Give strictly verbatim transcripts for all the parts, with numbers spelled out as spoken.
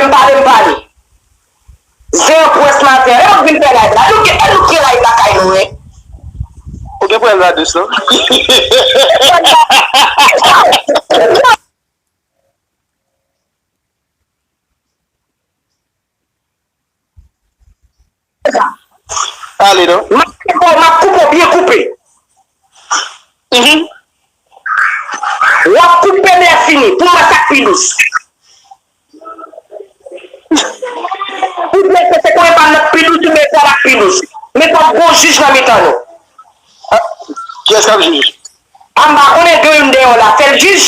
m pale, m pale. Zewo prens maten an, e w vin fè live la. Nou gen, e nou gen live lakay nou, wi. Ou gen pwen la de san. Ale non. M ap koupe w, m ap koupe w byen koupe. Mhm. W ap koupe m lè fini, pou m wè sa k pi dous. Oubyen se, se konyen pa m nan k pi dous, oubyen sa la k pi dous. Men fòk gon jij nan mitan nou. Ah, kiyès k ap jij? A, m pa konnen, gen youn dèyè w la, fè l jij.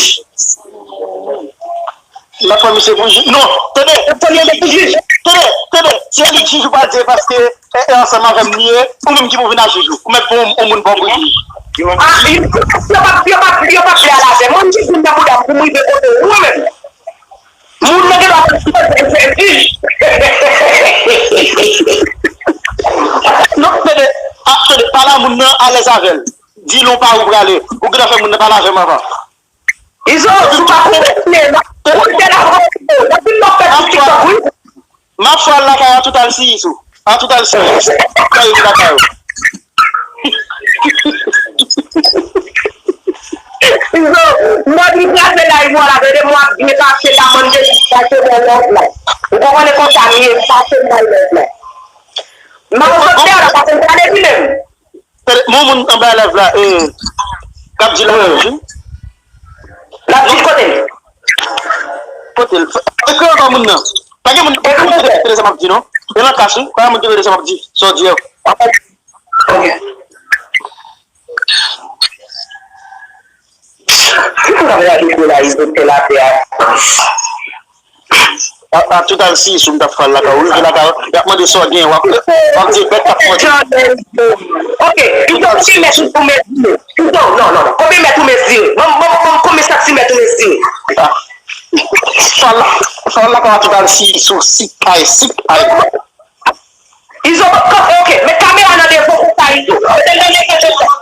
M ap pran misye pou jij. Non, tande. Ou konnen de pou jij. Tande, tande. Si se li k jij ou pa di, paske e, e ansanm avè m li ye, ou menm ki pou vin a jij ou. Ou mèt pran yon, yon moun ba w pou jij. A, yo, yo p ap, yo p ap, yo p ap vle al avè m. Mwen, m jij moun nan bouda m pou m rive kote ou, ou menm. Moun nan gen dwa fè jij. Non, tande, a, tande, pale a moun nan, alèz avè l. Di l ou pa ou prale. Ou gen dwa fè moun nan pale avè m anvan. Izo, si w pa konprann, ou te la konprann, w ap vin nan fèt sou TikTok, wi. M ap fè al lakay Arthur Talsis ou. Arthur Talsis. Sa yo di lakay ou. Izo, m ap vin kraze live ou la, tande, m ap vin pase la, mande pase nan love la. Ou konprann, e konsa m ye, pase nan love la. M ap sot dèyè la, pase m prale vin menm. Tande, moun, moun anba live la, e, k ap di la, wi. L ap di kote l? Kote l? Ekri ankò moun nan. Pa gen moun, pa gen moun ki rele sa m ap di, non. E nan kas, wi. Pa gen moun ki rele sa m ap di. Sa w di a. Ok. Ki pou n ap gade pou la, Izo fè lapè a? A, a, tout al si sou m t ap fè l lakay ou, rive lakay ou, y ap mande sa w gen, w ap, w ap di bèt k ap fè. Ok, Izo, konbyen mèt ou mezire? Izo, non, non, non, konbyen mèt ou mezire? Ban m, ban m, ban m konbyen santimèt ou mezire? A. Fè l, fè l lakay ou tout al si sou sik ay, sik ay. Izo, ok, met kamera nan devan konsa, Izo. Mete l nan devan konsa.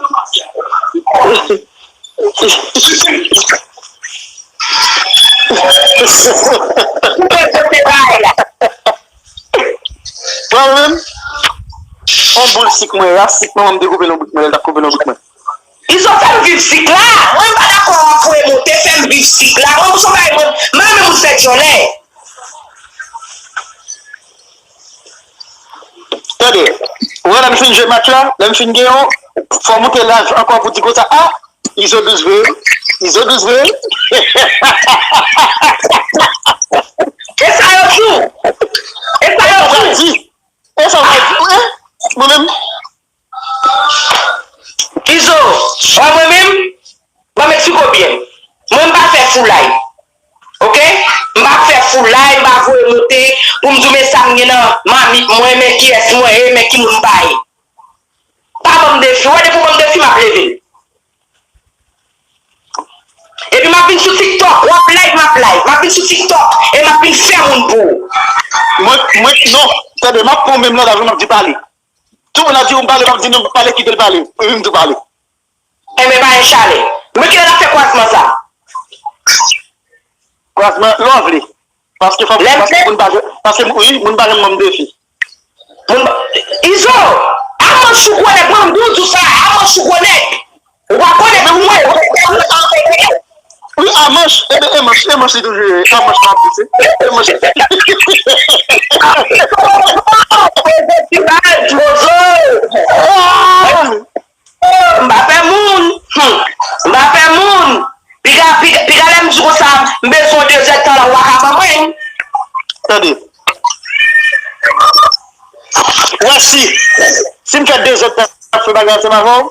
Mwen menm, yon boul sik mwen, ras sik mwen, mwen dekoupe l yon bout mwen, lè l t ap koupe l yon bout mwen. Izo fè m viv sik la. Mwen m pa dakò ap voye monte, fè m viv sik la. Mwen m sou bagay mwen, mwen renmen moun fè djòlè. Tande, ou wè lè m fin jwe match la, lè m fin genyen w, fò w moute live ankò pou di konsa, a, Izo douz vre, Izo douz vre. E sa yo di w? E sa yo di w? E sa w di? Mwen menm. Izo, wè mwen menm, ban m eksplike w byen. Mwen, m pa fè foulay. Ok? M pa fè foulay, m pa voye monte pou m di w men sa m gen nan mamit mwen, men kiyès mwen ye, men ki moun m pa ye. Pa ban m defi. Wè, depi w ban m defi, m ap leve l. Epi m ap vin sou TikTok, w ap live, m ap live. M ap vin sou TikTok e m ap vin fè moun pou ou. Mwen, mwen, non, tande, m ap pran menm langaj ou, m ap di pale. Tout moun ap di ou m pale, m ap di non, pale, kite l pale. Epi m tou pale. Enben, pa gen chalè. Men kilè n ap fè kwazman sa? Kwazman, lè w vle. Paske fòk, paske moun pa, paske, wi, moun pa janm ban m defi. Moun pa, Izo, a manch ou gwo nèg, mwen, m di w sa, a manch ou gwo nèg. Ou pa konnen pou mwen. Wi, a manch, e, e manch, e manch li toujou ye, a manch m ap di, se, e manch. Festival, Jojo. Ah! M pa fè moun. Hmm. M pa fè moun. Piga, piga, piga lè m di konsa, m bezwen de zèdtan la, w pa ka ban mwen. Tande. Wè si, si m fè de zèdtan ap fè bagay ansanm avè w,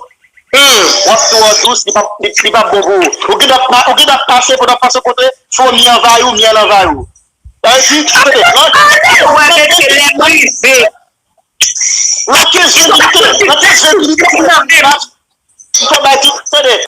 hmm, w ap tou an dous, li p ap, li, li p ap bon pou ou. Ou gen dwa pa, ou gen dwa pase, pandan w ap pase kote, fò mi anvayi w, myèl anvayi w. Sa vle di, tande, nan, wè, mesye, lè m rive. Nan kenz minit, nan kenz minit, m fè bay tout, tande.